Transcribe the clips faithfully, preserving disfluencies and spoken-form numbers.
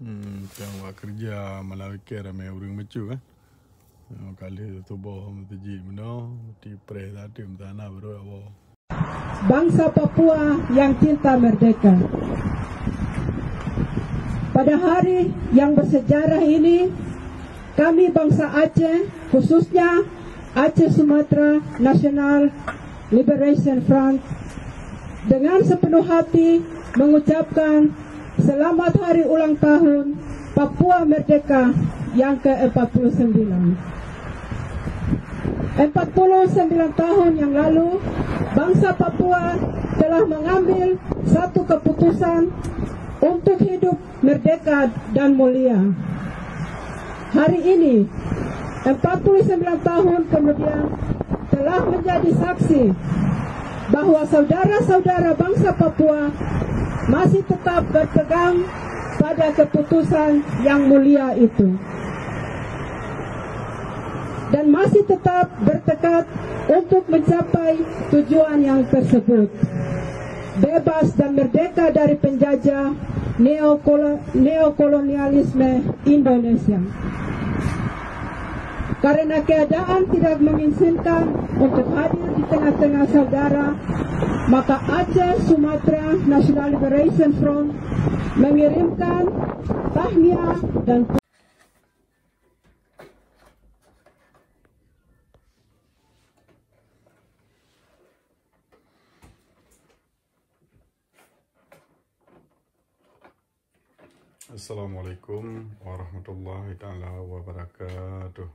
Hmm, teuka keureuja malam wiken ramé ureuëng bacut, eh. Ka lheueh tuboh meuteujih meunoe, tipreh sateue meutanah baru awak. Bangsa Papua yang cinta merdeka. Pada hari yang bersejarah ini, kami bangsa Aceh, khususnya Aceh Sumatra National Liberation Front, dengan sepenuh hati mengucapkan selamat hari ulang tahun Papua Merdeka yang ke empat puluh sembilan. Empat puluh sembilan tahun yang lalu, bangsa Papua telah mengambil satu keputusan untuk hidup merdeka dan mulia. Hari ini, empat puluh sembilan tahun kemudian, telah menjadi saksi bahwa saudara-saudara bangsa Papua masih tetap berpegang pada keputusan yang mulia itu dan masih tetap bertekad untuk mencapai tujuan yang tersebut, bebas dan merdeka dari penjajah neokolo-, neokolonialisme Indonesia. Karena keadaan tidak mengizinkan untuk hadir di tengah-tengah saudara, maka Aceh Sumatra National Liberation Front mengirimkan tahniah dan Assalamualaikum warahmatullahi taala wabarakatuh.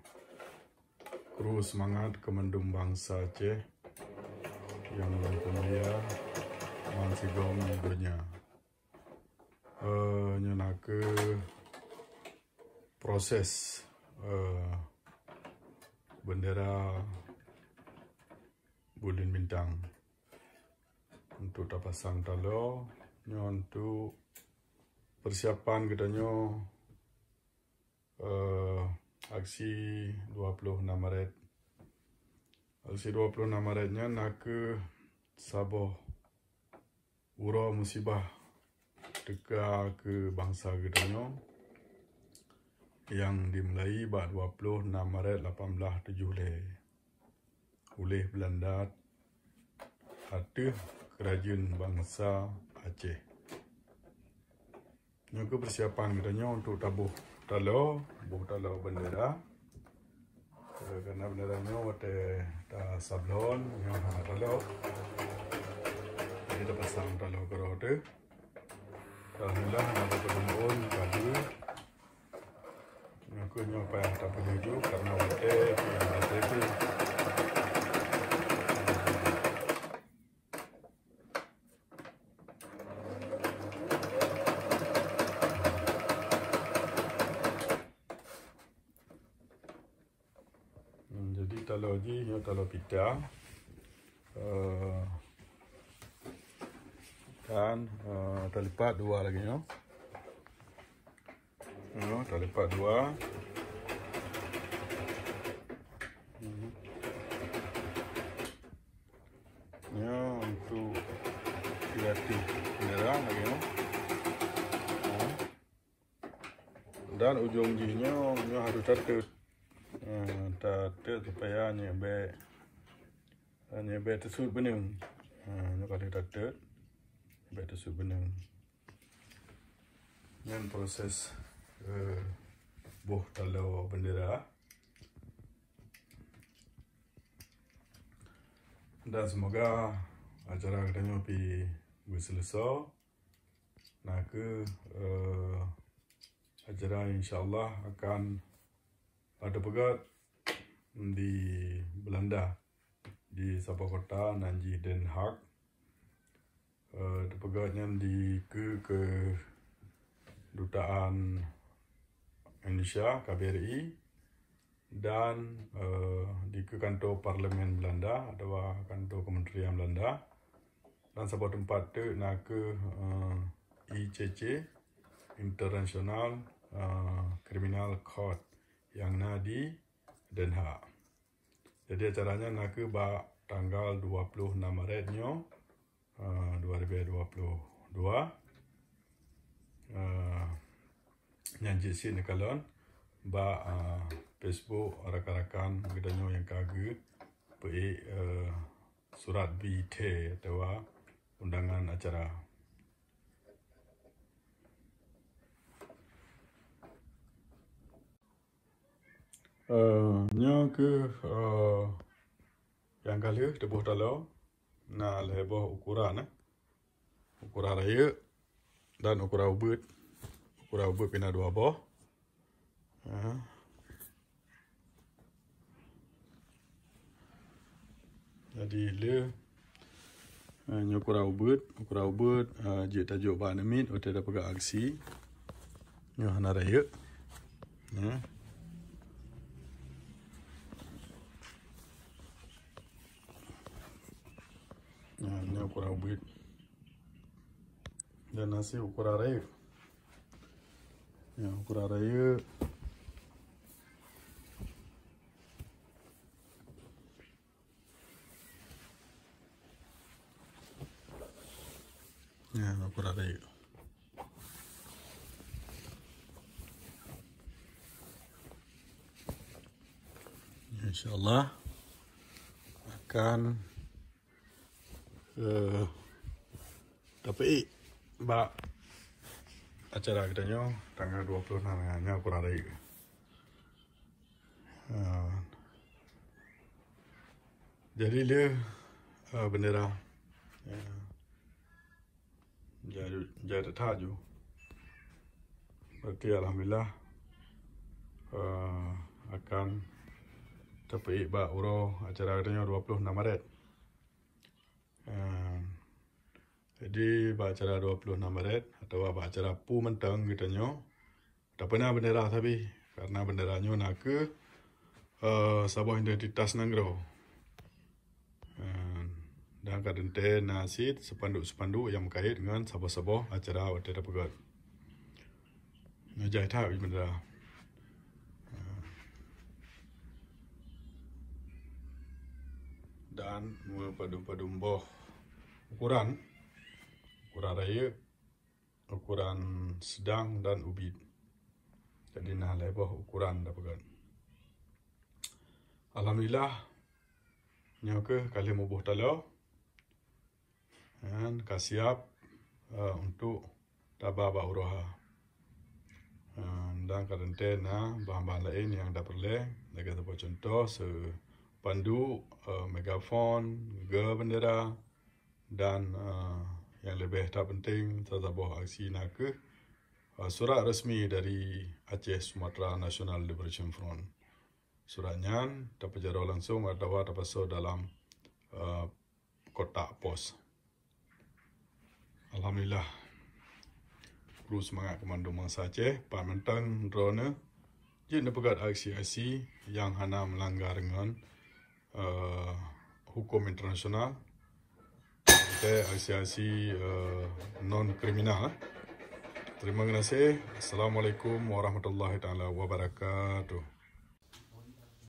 Kru seumangat keu mandum bansa Aceh nyang lôn peumulia bansigom donya. Eh, nyoe na kheueh proses, eh, bendera buleuen bintang untuk tapasang taloe nyoe untuk persiapan geutanyoe, eh, aksi dua puluh enam Maret. Aksi dua puluh enam Maret nyan na kheueh saboh uroe musibah teuka keu bansa geutanyoe nyang dimulai bak dua puluh enam Maret lapan belas tujoh lhèe uléh Beulanda ateueh keurajeuen bansa Aceh. Nyoe kheueh persiapan geutanyoe untuk taboh taloe, boh taloe bendera. Eh, karena bendera nyoe watèe tasablon, nyoe hana taloe. Jadi tapasang taloe keudroe teuh. Alhamdulillah, hana beutôi kadu. Nyoe kheueh nyoe payah tapeunyuju karena watèe pih hana teupeue. Hmm, jadi taloe jih nyoe taloe pita. Eh, dan, eh, talipat dua lagèe nyoe. Nyoe talipat dua. Hmm. Nyoe untuk kreatif bendera lagèe nyoe. Ha. Dan ujong jih nyoe, nyoe harôh tateut. Ha, tateut supaya nyoe bèk, nyoe bèk teusut beuneung. Ha, nyoe ka lheueh tateut, bèk teusut beuneung. Nyan proses, eh, boh taloe bendera. Dan semoga acara geutanyoe pih beuseuleusoe. Na kheueh, eh, acara insya Allah akan ateupeugöt di Beulanda, di saboh kota nan jih Den Haag. Eh, teupeugöt nyan di keu-, Kedutaan Indonesia, K B R I, dan, eh, di keu kantor Parlemen Beulanda atawa kantor kementerian Beulanda. Dan saboh teumpat teuk na kheueh, eh, I C C, International, eh, Criminal Court, nyang na di Den Haag. Jadi acara nyan na kheueh bak tanggal dua puluh enam Maret nyoe, eh, dua ribu dua puluh dua. Eh, Nyan jeuet cit neukalon bak, ah, Facebook rakan-rakan geutanyoe nyang ka geupeuék, eh, surat B T atawa undangan acara. Eh, nyoe keuh, eh, nyang ka lheueh teuboh taloe, na lhée boh ukuran, eh. Ukuran rayeuk dan ukuran ubeut. Ukuran ubeut pih na dua boh. Ha. Jadi le, eh, nyoe ukuran ubeut, ukuran ubeut, eh, jeuet tajok bak aneuk miet watée tapeugah aksi. Nyoe hana rayeuk. Ya. Nah, nyoe ukuran ubeut. Dan hase ukuran rayeuk. Ya, ukuran rayeuk. Ya, ukuran rayeuk. Insya Allah akan, eh, tapeuék bak acara geutanyoe tanggal dua puluh enam nyan, nyan ukuran rayeuk. Ah. Jadi le, ah, bendera. Ya. Jai, jai that-that ju. Berarti alhamdulillah, eh, akan tapeuék bak uroe acara geutanyoe dua puluh enam Maret. Eh, jadi bak acara dua puluh enam Maret atawa bak acara peue mantong geutanyoe, tapeuna bendera sabe, karena bendera nyoe na kheueh, eh, saboh identitas nanggroe. Eh, dan ka teuntée na cit spanduk-spanduk nyang meukait ngon saboh-saboh acara watée tapeugét. Nyoe jai that bendera. Eh, dan meupadum-padum boh ukuran, ukuran rayeuk, ukuran sedang dan ubit. Jadi na lhée boh ukuran tapeugét. Alhamdulillah, nyoe kheueh ka lheueh muboh taloe. Nyan ka siap, eh, untuk taba bak uroe ha. Eh, dan ka teuntée na bahan-bahan laén nyang tapeureulée, lagée saboh cuntoh, spanduk, eh, megafon, geu bendera, dan, eh, nyang leubeh that penting, saboh aksi na kheueh, eh, surat resmi dari Aceh Sumatra National Liberation Front. Surat nyan tapeujaroe langsung atawa tapasoe dalam, eh, kotak pos. Alhamdulillah. Kru seumangat keu mandum bansa Aceh, pat mantong droeneuh jeuet neupeugét aksi-aksi nyang hana meulanggar ngon, eh, huköm internasional. Oke, aksi-aksi, eh, non kriminal, eh. Terima kasih. Assalamualaikum warahmatullahi taala wabarakatuh.